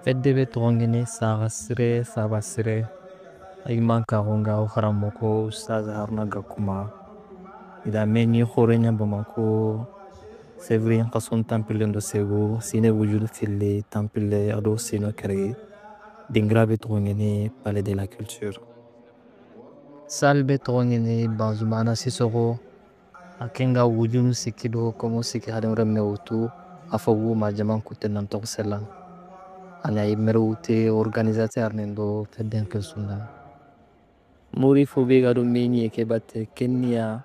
Fedde be toxongeni saxa sire faba sire a yiman kaxunga wo xaranmoxo Oustaz Harouna Gakouma ida meni khore gna Bamako février nkhasso ntanpilé ndo Ségou sine woudiounou fili tanpilé ado sino kérégué dinguira bé tokhonguéni palais de la culture. Salle bé tokhonguéni Bazoumana Sissoko a kenga woudiounou sikki do komo sikki hadama remme woutou a fogou ma diaman kouté nantokho selanga agna yiméri wouté organisateur ni ndo fedé nkhirssou ndanŋa. Mouri fo bé gado méniyé ké baté kéniya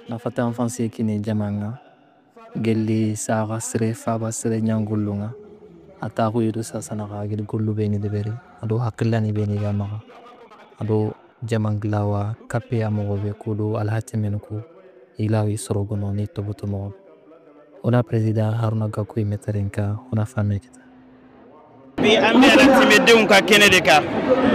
na fata nfanssiyé kini diamanga guéli sakha siré faba siré gnan golounŋa a takhouye do sassa nakha agada golou béni débéri ado hakhilani béni ga makha ado diaman lawa kapéya mokhobé koudo alhatimé kou ilawi sorogono ni topotono mokhobé. Wona président Harouna Gakou yimmé térénka wona famé kita. Bi an bɛ alatimedenw ka kɛnɛ de kan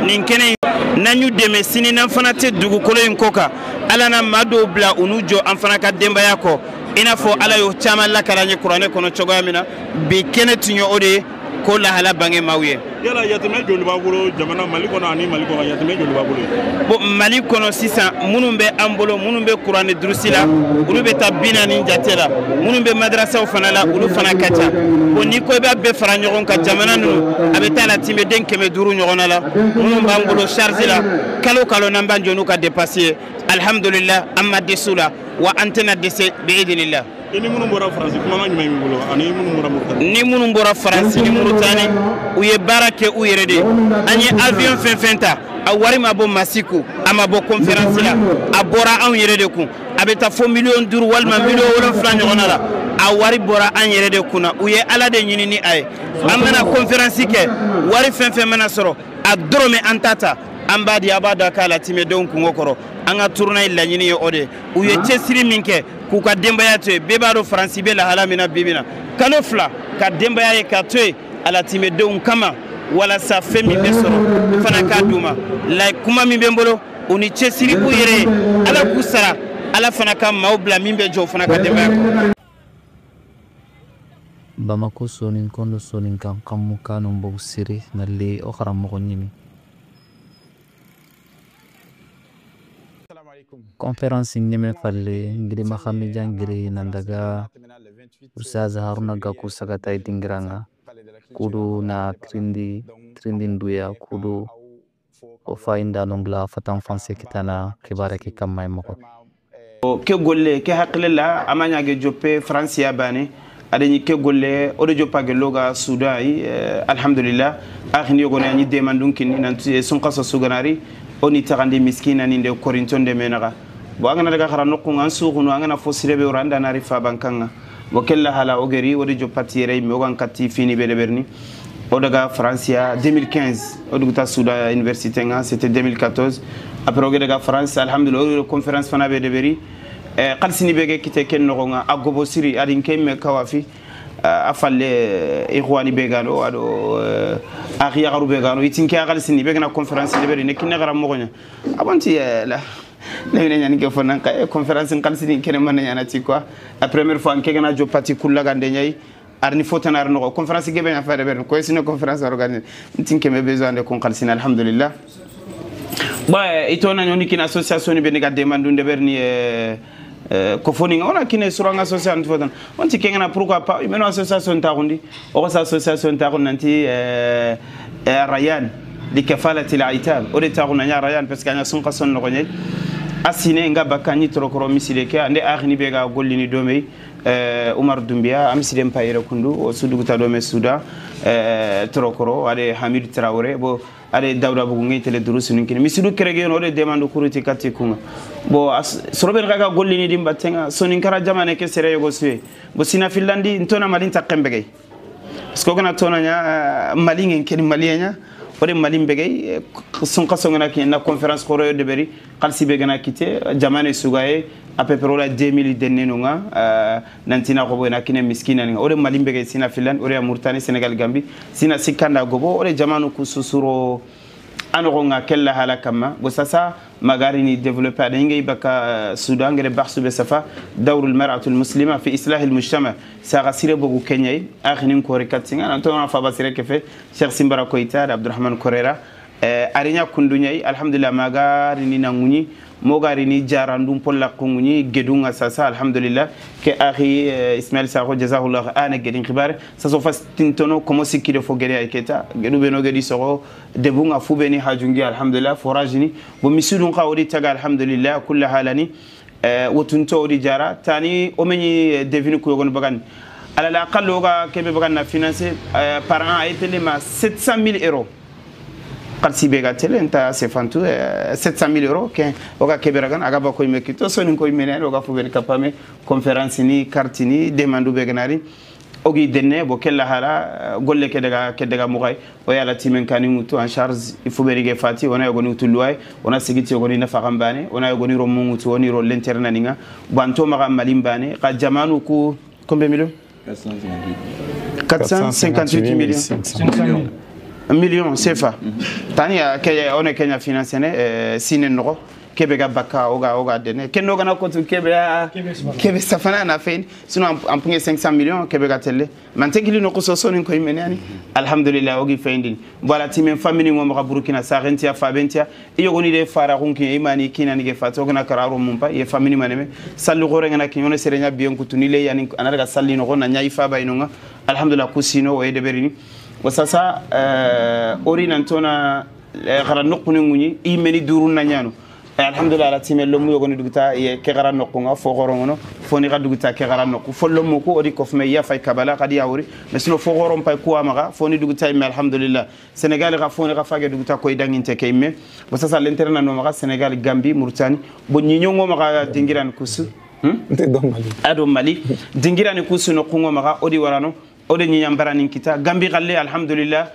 nin kɛnɛ n'an y'u dɛmɛ sini n'an fana tɛ dugukolo in kɔ kan ala na maa dɔw bila u n'u jɔ an fana ka denbaya kɔ i n'a fɔ ala y'o caman lakala an ye kuranɛ kɔnɔ cogoya min na bi kɛnɛ tun ye o de ye ko lahala bange maaw ye. Yala yatimɛ joli b'a bolo jamana Mali kɔnɔ ani Mali kɔnɔ yatimɛ joli b'a bolo? Bon Mali kɔnɔ sisan minnu bɛ an bolo minnu bɛ kuranɛ durusi la olu bɛ taa 40 jate la minnu bɛ madarasaw fana la olu fana ka ca bon n'i ko i b'a bɛɛ fara ɲɔgɔn kan jamana ninnu a bɛ taa la timɛden 500 ɲɔgɔnna la minnu b'an bolo charge la kalo kalo n'an b'an jɔ n'u ka dépense ye alhamdulillah an ma dɛsɛ u la wa an tɛna dɛsɛ bi idinillah. I ni minnu bɔra Faransi kumakan jumɛn b'i bolo ani minnu bɔra Mauritanie? Ni minnu bɔra Faransi ni Mauritanie u ye baara kɛ u yɛrɛ de ye an ye avion fɛn fɛn ta a wari ma bɔ masi kun a ma bɔ conférence la a bɔra anw yɛrɛ de kun a bɛ taa fo miliyɔn 5 walima miliyɔn 7 ɲɔgɔnna la a wari bɔra an yɛrɛ de kun na u ye ala de ɲini ni a ye an mana conférence kɛ wari fɛn fɛn mana sɔrɔ a dɔrɔmɛ an ta ta an b'a di a b'a da k'a la timɛdenw kungo kɔrɔ an ka tournée laɲini ye o de ye u ye cɛsiri min kɛ k'u ka denbaya to yen bɛɛ b'a dɔn Faransi bɛ lahala min na bi bi in na kalo 2 ka denbaya ye ka to yen alatimɛdenw kama walasa fɛn min bɛ sɔrɔ fana k'a d'u ma la kuma min bɛ n bolo u ni cɛsiri u yɛrɛ ye ala k'u sara ala fana ka maaw bila min bɛ jɔ o fana ka denbaya kɔrɔ. Bamako soninkondo soninkan kammu kanu mbogu siri nalli o xaranmoxo ñimi. Conférence ñeme falle ngiri maxami jangiri nandaga Oustaz Harouna Gakou sagatay dingiranga kudu na trindi trindi nduya kudu o fayinda nongla fatan français kitana xibare ke kamay moxo. Ke golle ke hakkille la amañage joppe francia bane aɗañi ke golle oɗo joppage loga soudan yi alhamdulillah axini yogoni añi demandun kinni nanti sunkaso suganari oni taxandi miskina ni nde korinton de menaxa bo a gana daga xara noqunga an suxunu a gana fo sirebe wora andanari fabankanga bo kella hala o geri wodi joppati yere yimme ogan katti fini be deɓerni o daga francia 2015 o duguta soudan université nga c'était 2014 après o daga france alhamdulillah o conférence fana be deɓeri xalisini be ge kite ken noxonga a gobo siri adin ke yimme kawafi a falle ixwani be gano ado axi yaxaru be gano itin ke a xalisini be gana conférence deɓeri ne kinne xara moxoña abonti la lewine ñani ke fo nan ka conférence xalisini kene mana ñanati quoi la première fois nke gana joppati kullagande ñayi arni fotana ar noxo conférence ke be ña fa deɓerni koy sino conférence organiser ntin keme besoin de kon xalisini alhamdulillah. Bon itona ñoni kine association ni be ni ga demande ndeɓerni ko foni ona kine suranga association fotan on ti kengana pourquoi pas meno association taxundi o sa association taxun nanti Rayan li kafalati al aitam o de taxun nya Rayan parce que nya sunqa son no gonye asine nga bakani trokoro misile ke ande akhini be ga gollini domey Umar Doumbia amiside mpayere kundu o suduguta dome Soudan trokoro ade Hamid Traoré bo ade Dawda bugu ngi tele durusu ninkini misidu kerege no de demande kuruti kati kunga bo sorobe ga gollini dimba tenga sonin kara jamane ke sere yogo suwe bo sina finlandi ntona malin takembege parce que gona tona nya mali ngen ken malienya ode malin begey sun kaso ngana ki na conférence khoro de beri khalsi be gana kite jamane sugaye à peu près la 2000 denneno nga nantina gobo na kine miskina nga ode malin begey sina Finland ode Mauritanie Sénégal Gambie sina sikanda gobo ode jamanu ku susuro anogo nga kella hala kama bo sasa magarini développer adingi baka Soudan ngere bahsu be safa دور المرأة المسلمة في إصلاح المجتمع ساغسير بوغو كينيا اخنين كوري كاتسينغ انا تو فا باسير كيف شيخ سيمبرا كويتا عبد الرحمن كوريرا arinya kundunyai alhamdulillah magarini nanguni mogarini jarandum polla kunguni gedunga sasa alhamdulillah ke akhi Ismail Sakho jazahullah ana gedin khibar saso fastintono komo sikide fo gede ay keta gedu beno gedi sogo debunga fubeni hajungi alhamdulillah forajini bo misulun ka odi taga alhamdulillah kullu halani wotunto odi jara tani omeni devinu ko yogon bagan ala la aqallu ga kebe bagan na financer par an ay telema 700 000 euros qalsi bega tele enta sefantu 700 000 euros ke oga keberagan aga ba koy mekito sonin koy menen oga fu ben kapame conférence ni carte ni demande be ganari ogi denne bo kella hala golle ke daga mugay o yala timen kani mutu en charge il faut berige fati ona yogoni utuluay ona sigiti yogoni nafa gambane ona yogoni romu mutu oni ro l'interna ninga banto maga malimbane ka jamanu ku combien millions 458 millions 500 million CFA tani ke one Kenya financé ne sine no kebe ga baka oga dene ken oga na kontu kebe kebe safana na fein sino am punge 500 millions kebe ga telle man tegili no ko so ni ko imene ani alhamdulillah ogi feindin voilà timen family ngom ga Burkina sa rentia fa bentia iyo goni de fara hunki imani kina ni ge fato gona kararo mumpa ye family maneme sallu gore ngana ki yone serenya biyon kutuni le yani anarga salli no na nyai fa bayno alhamdulillah kusino o de berini wasasa ori nantona gara nokuni nguni imeni durun na nyano alhamdulillah la timel lomu yogoni duguta ye ke gara nokunga fo gorongono fo ni ga duguta ke gara nokku fo lomu ko ori kofme ya fay kabala kadi yawri mais sino fo goron pay ko amaga fo ni duguta me alhamdulillah Sénégal ga fo ni ga fage duguta koy danginte kay me wasasa l'interna no maga Sénégal Gambie Mauritanie bo nyinyongo maga dingiran kusu ado Mali dingiran kusu no kungo maga odi warano ode nyinyambara ninkita Gambi galle alhamdulillah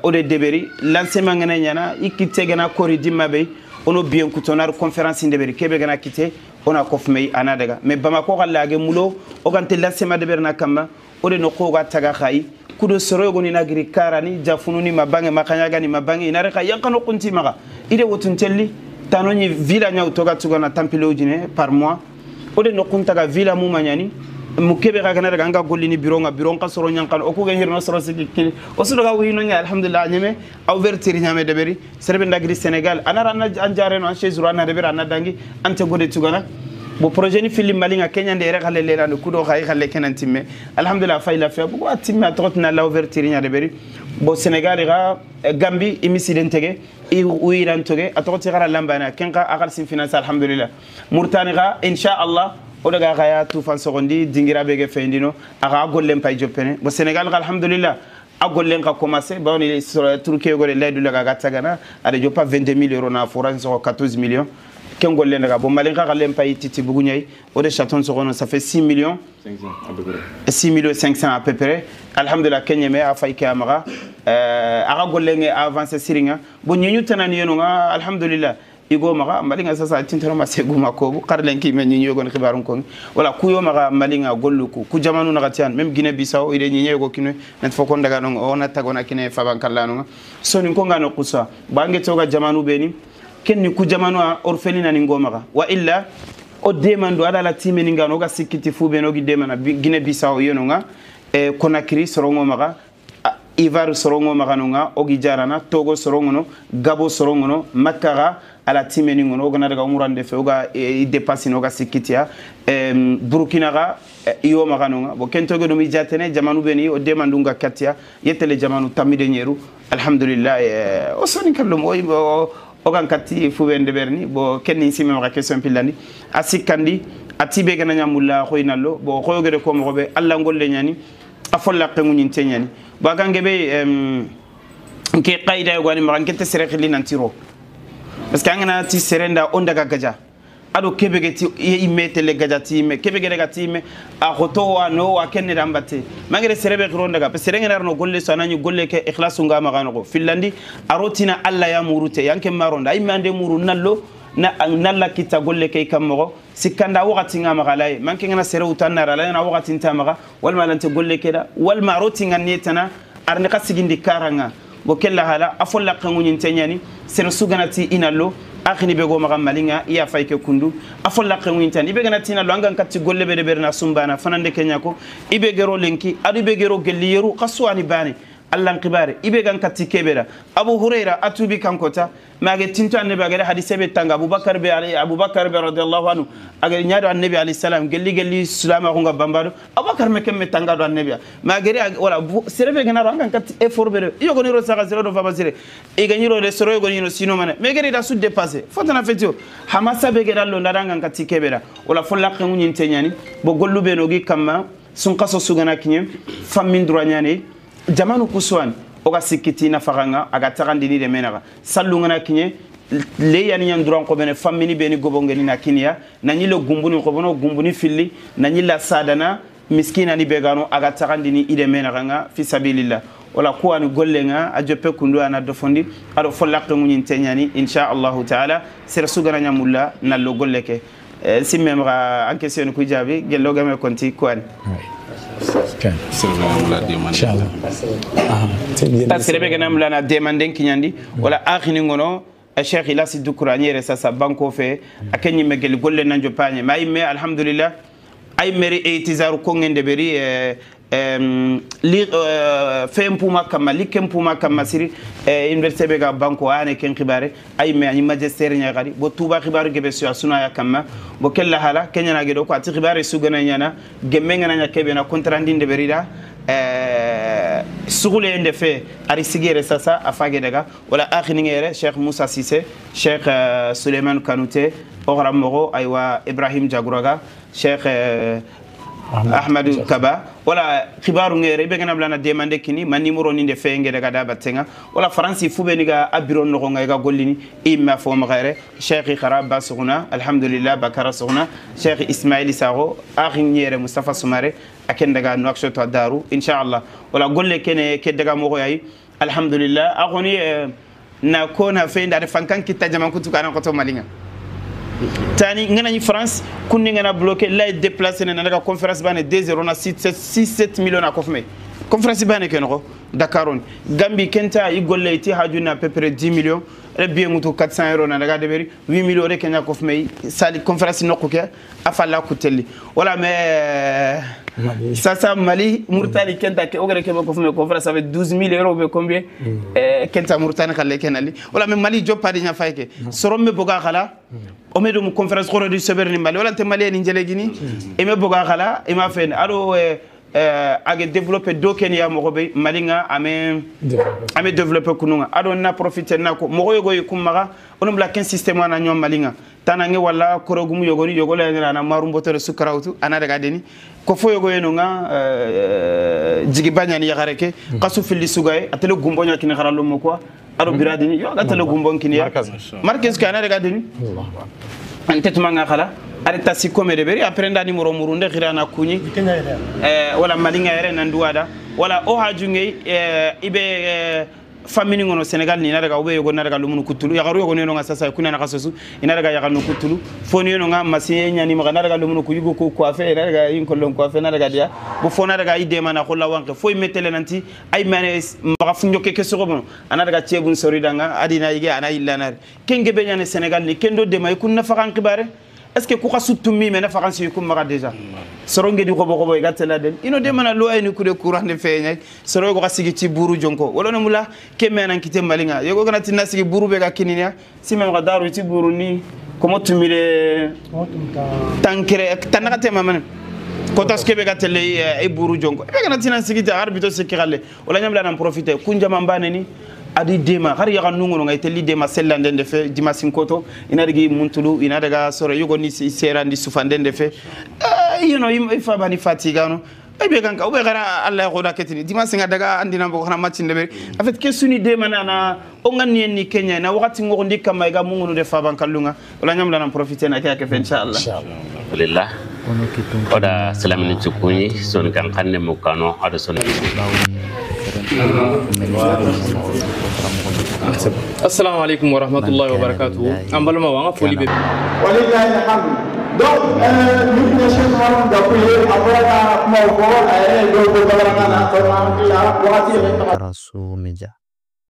ode deberi lancement ngana nyana ikite gana kori dimma be ono bien kutonar conférence ndeberi kebe gana kite ona kofmei anadaga mais Bamako galle age mulo o gante lancement deberi na kamma ode no ko ga taga khay kudo soro goni nagiri karani jafunu ni mabange makanyaga ni mabange inare khay yankano kunti maga ide wotun telli tanoni villa nya utoga tugana tampilo jine par mois ode no kuntaga villa mu manyani mukebe ga kana daga nga gollini bureau nga bureau ka soro nyankan o ku ga hirno soro sikki o su daga wino nya alhamdulillah nyeme ouverture nyame deberi serbe ndagri Sénégal anara na anjare no an chez rana deberi ana dangi ante gode tugana bo projet ni film malinga Kenya ndere xale le lan kudo xay xale kenan timme alhamdulillah fayla fe bu timme trotna la ouverture nya deberi bo Sénégal ga Gambie imisiden tege i uiran toge atoti gara lambana kenka akal sin finance alhamdulillah Mauritanie ga inshallah odaga gaya tufan sogondi dingira bege fendino aga gollen pay joppene bo Sénégal alhamdulillah a gollen ka commencer bawni Turquie gore laydu laga gatagana ada joppa 22000 euros na forage so 14 millions ken gollen daga bo malin ka gallen pay titi bugunyay ode chaton sogono ça fait 6 millions 500 à peu près 6 millions 500 à peu près alhamdulillah kenye me afay ke amaga aga gollen avancer siringa bo nyinyu tanani yeno alhamdulillah igo maga malinga sasa tintero ma segu makobu karlen ki men nyi yogon khibarun ko wala ku yo maga malinga golluku ku jamanu naga tian même Guinée Bissau ide nyi yogo kine net foko ndaga non ona tagona kine faban kallano soni ko ngano kusa bange toga jamanu beni kenni ku jamanu a orphelina ni ngomaga wa illa o demando ala la timeni ngano ga sikiti fu beno gi demana Guinée Bissau yono nga e Conakry sorongo maga Ivoire sorongo maga nonga ogi jarana Togo sorongo no Gabo sorongo no Makara ala timeni ngono ogana daga umurande fe oga i dépasser no ga sikitia Burkina ga iyo maga nonga bo kentogo no mi jatene jamanu beni o demandunga katia yetele jamanu tamide nyeru alhamdulillah o soni kallum o ogan kati fu bende berni bo kenni sime maga question pillandi asikandi atibe gana nyamulla khoinallo bo khoyogede ko mo be alla ngolle nyani afolla qengu nyin tenyani bagange be nke qaida yogani maga nkete sere khili nantiro parce que angana ti serenda onda gaja ado kebe ti imete le gaja ti me kebe gede gati me a khoto wa no wa kenne dambate mangere serebe khironda ga serenge narno golle so anani golle ke ikhlasu nga maga no finlandi arotina alla ya murute yanke maronda ay mande muru nallo na nalla kita golle kay kammo sikanda wakati nga maga lay manke ngana sere utanna ra lay na wakati ntamaga walma lante golle keda walma roti ngani tana arni kasigindi karanga bo kella hala afolla kangu nyin tenyani sere suganati inallo Akhini be go maga malinga iya fay ke kundu afolla qewintan ibe gana tina lo angan katti golle be de berna sumbana fanande kenya ko ibe gero lenki adu be gero gelli yeru qaswani bani allan qibare ibe gan katti kebera Abu Huraira atubi kankota mage tinto annabi agere hadise be tanga Abubakar be ali Abubakar be radiyallahu anhu agere nyaado annabi alayhi salam gelli gelli sulama ko nga bambado Abubakar me kemme tanga do annabi magere wala serebe gana ro angan katti effort be iyo ko ni ro saka zero do faba sire e ga nyiro de soro go ni no sino mane megere da su dépasser fotana fetio hamasa be gera lo ndaranga katti kebera wala folla qengu nyinte nyani bo gollu be no gi kamma sun qaso sugana kinye fammin droit nyane jamanu kuswan oga sikiti na faganga aga tagandini de menaga sallu ngana kinye le yani nyan duran ko bene famini beni gobongeni na kinya nani le gumbuni ko bono gumbuni filli nani la sadana miskina ni begano aga tagandini ide menaga nga fi sabilillah wala ko ani gollenga a joppe kundu ana dofondi ado follaqto ngun tenyani insha Allah taala sir sugana nyamulla nallo golleke simmemra en question ku jabi gello game konti ko ani tasirebe ganam lana demanden kinyandi wala akhini ngono Cheikh Ilasi Dukura nyere sasa banko fe akenyi megel golle nanjo panye mai me alhamdulillah ay meri etizaru kongende beri li fempuma kama likempuma kama siri université be ga banko ane ken khibare ay me ani magister nya gari bo tuba khibaru gebe su asuna ya kama bo kella hala kenya na gedo ko ati khibare su gana nyana gemme ngana nya kebe na contrandinde de berida sugule ende fe ari sigere sasa afage daga wala akhini ngere Cheikh Moussa Cissé Cheikh Suleiman Kanouté ogram mogo aywa Ibrahim Jaguraga Cheikh Ahmadou Kaba wala khibaru ngere be ngana blana demande kini man numéro ni de fe ngere daga da batenga wala faransi fube ni ga abiro no ngai ga gollini imma fo magare Cheikh Kharaba Suguna alhamdulillah Bakara Suguna Cheikh Ismail Sago akhin ngere Mustafa Sumare aken daga Nouakchott daru inshallah wala golle kene ke daga mo yayi alhamdulillah akoni na kona fe ndare fankan kitta jaman kutu kana ko to malinga tani ngana ni France kunni ngana bloqué la déplacer na daga conférence bane 2-0 na 6 7 millions na kofme conférence bane ken ko Dakar on Gambie kenta i golle ti hajuna à peu près 10 millions re bien mutu 400 euros na daga deberi 8 millions re kenya kofme sali conférence nokku ke afalla ku telli wala mais sasa Mali Mauritanie kenta ke ogere ke kofme conférence avec 12 000 euros be combien kenta Mauritanie khalle kenali wala mais Mali joppa di nya fayke soromme boga khala o medo mu conférence khoro du seberni Mali wala te Mali ni jele gini e me boga khala e ma fen ado age développer do Kenya mo be malinga ame développer kununga ado na profiter na ko mo yogo yikumara onom la ken système na nyom malinga tanange wala korogumu yogoni yogola na marumbo tore sukrawtu ana daga deni ko fo yogo yenonga jigi banyani yagareke kasu filli sugay atele gumbo nya kini xaralo mo quoi ado biradini yo atele gumbo kini ya marquez ka ana daga deni an tetuma nga xala arita si comme de beri après ndani moro murunde khirana kunyi wala malinga yere nan duwada wala o haju ngey ibe famini ngono Senegal ni nadaga ube yogo nadaga lumunu kutulu yagaru yogo no nga sasa kuna na kasosu inadaga yaganu kutulu foni no nga masiye nyani maga nadaga lumunu kuyugo ko coiffer nadaga yin ko lon coiffer nadaga dia bo fo nadaga ide mana ko lawanke fo metele nanti ay mane maga funjo ke soko bon anadaga tiebun soridanga adina yige ana illanar kenge be nyane Senegal ni kendo de may kun na fakan xibare est-ce que ku xasu tummi me na fakan si kum maga déjà soronge di khobo khobo igatela den ino de mana lo ay ni kude courant de feñay soro go sigi ci buru jonko wala no mula ke menan kite malinga yogo gana tinna sigi buru be ga kininya si mem ga daru ci buru ni komo tumile tankere tanaka te mamane ko taske be ga tele e buru jonko be gana tinna sigi ta arbito sikiralle wala nyamla nan profiter kunja mambane ni adi dema har yaga nungono ngay telli dema sellande de fe dimasin koto ina digi muntulu ina daga soro yogo ni serandi sufande de fe you know ifa bani fatigano ay be kanka o be gara Allah ko da ketini dimasin daga andina bo xana match de en fait ke suni dema na o ngani ni Kenya na wakati ngoko ndikka may ga mungono de fa bankalunga wala nyam la nan profiter na ke fe inshallah alhamdulillah oda salamini tukuni son kan kanne mo kano ada son. Assalamu alaikum wa rahmatullahi wa barakatuh. An balima wa an ka foli bɛ. Walilahi alhamdu. Donc nous venons Cheikh Haroun Gakou ye a bɔra ka kumaw fɔ a yɛrɛ ye dɔw fɔ bamanankan na tɔ an hakili la wagati yɛrɛ taga.